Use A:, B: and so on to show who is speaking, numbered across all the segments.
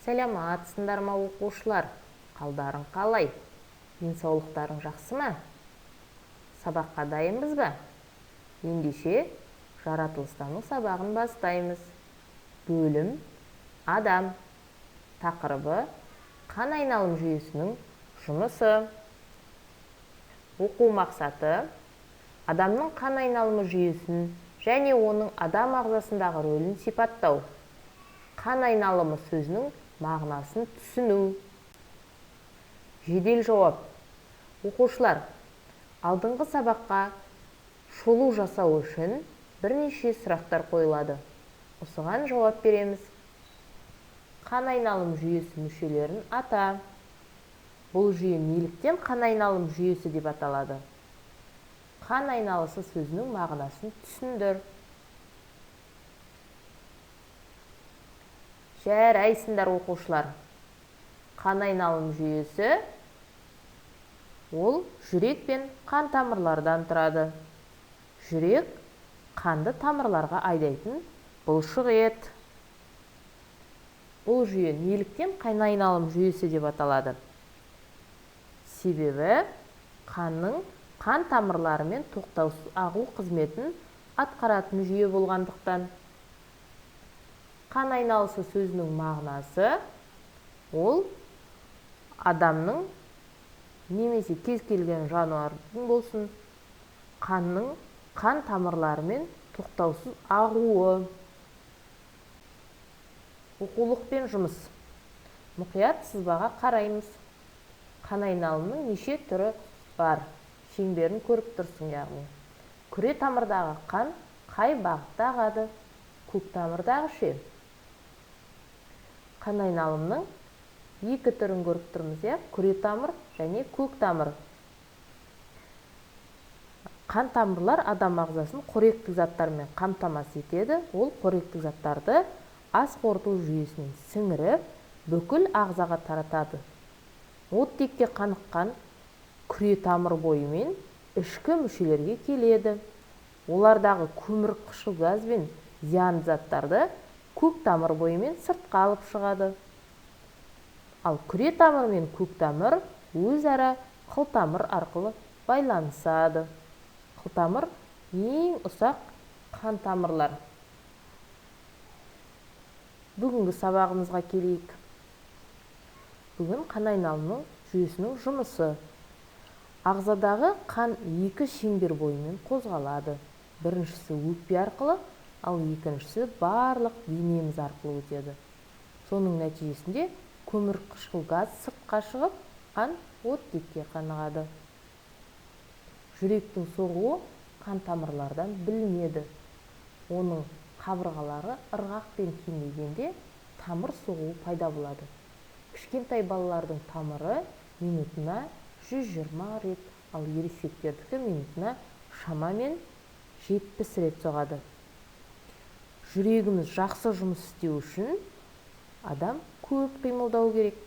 A: Сәлематсыңдар ма, оқушылар? Қалдарың қалай? Денсаулықтарың жақсы ма? Сабаққа дайынбыз ба? Ендеше жаратылыстану сабағын бастаймыз. Бөлім адам. Тақырыбы қан айналым жүйесінің жұмысы. Оқу мақсаты адамның қан айналымы жүйесін және оның адам ағзасындағы рөлін сипаттау. Қан айналымы сөзінің мағынасын түсіну. Жедел жауап. Оқушылар, алдыңғы сабаққа шолу жасау үшін бірнеше сұрақтар қойылады. Осыған жауап береміз. Қан айналым жүйесі мүшелерін ата. Бұл жүйе неліктен қан айналым жүйесі деп аталады? Қан айналысы сөзінің мағынасын түсіндір. Жарайсыңдар, оқушылар. Қан айналым жүйесі ол жүрек пен қан тамырлардан тұрады. Жүрек қанды тамырларға айдайтын бұлшық ет. Бұл жүйе неліктен қан айналым жүйесі деп аталады? Себебі қанның қан тамырларымен тоқтаусыз ағу қызметін атқаратын жүйе болғандықтан. Қан айналысы сөзінің мағынасы ол адамның немесе кез келген жануардың болсын қанның қан тамырларымен тоқтаусыз ағуы. Оқулықпен жұмыс. Мұқият сызбаға қараймыз. Қан айналымының неше түрі бар? Шеңберін көріп тұрсың, яғни. Күре тамырдағы қан қай бағытта ағады? Көк тамырдағы ше? Қан айналымның екі түрін көріп тұрмыз, иә? Күре тамыр және көк тамыр. Қан тамырлар адам ағзасын қоректік заттармен қамтамасыз етеді. Ол қоректік заттарды ас қорыту жүйесінен сіңіріп, бүкіл ағзаға таратады. Оттекке қаныққан күре тамыр бойымен ішкі мүшелерге келеді. Олардағы көмірқышқыл газ бен зиянды заттарды көк тамыр бойымен сыртқа алып шығады. Ал күре тамыр мен көк тамыр өзара қылтамыр арқылы байланысады. Қылтамыр ең ұсақ қан тамырлар. Бүгінгі сабағымызға келейік. Бүгін қан айналымының жүйесінің жұмысы. Ағзадағы қан екі шеңбер бойымен қозғалады. Біріншісі өкпе арқылы, ал екіншісі барлық денеміз арқылы өтеді. Соның нәтижесінде көмірқышқыл газ сыртқа шығып, қан оттекке қанығады. Жүректің соғуы қан тамырлардан білінеді. Оның қабырғалары ырғақпен кеңейгенде тамыр соғуы пайда болады. Кішкентай балалардың тамыры минутына 120 рет, ал ересектердікі минутына шамамен 70 рет соғады. Жүрегіміз жақсы жұмыс істеу үшін адам көп қимылдау керек.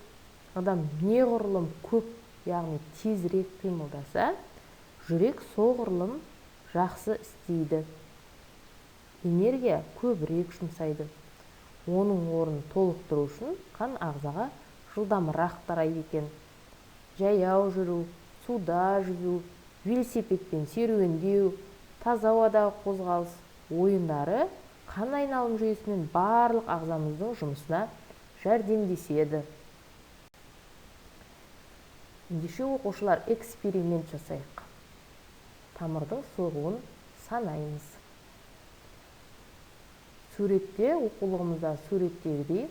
A: Адам неғұрлым көп, яғни тезірек қимылдаса, жүрек соғұрлым жақсы істейді. Энергия көбірек жұмсайды. Оның орнын толықтыру үшін қан ағзаға жылдамырақ тарайды екен. Жаяу жүру, суда жүзу, велосипедпен серуендеу, таза ауадағы қозғалыс ойындары қан айналым жүйесімен барлық ағзамыздың жұмысына жәрдемдеседі. Ендеше, оқушылар, эксперимент жасайық. Тамырдың соғуын санаймыз. Суретте, оқулығымызда суреттегідей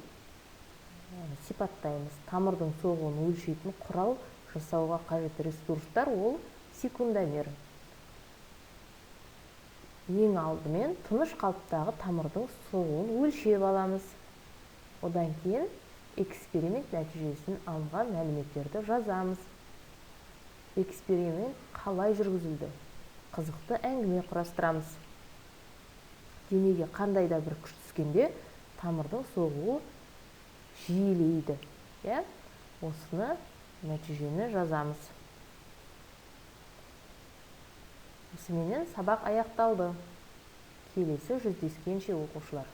A: сипаттаймыз. Тамырдың соғуын өлшейтін құрал жасауға қажет ресурстар ол секундомер. Ең алдымен тыныш қалыптағы тамырдың соғуын өлшеп аламыз. Одан кейін эксперимент нәтижесін алынған мәліметтерді жазамыз. Эксперимент қалай жүргізілді? Қызықты әңгіме құрастырамыз. Денеге қандай да бір күш түскенде тамырдың соғуы жиілейді. Иә? Осыны нәтижені жазамыз. Осыменен сабақ аяқталды. Келесі жүздескенше, оқушылар.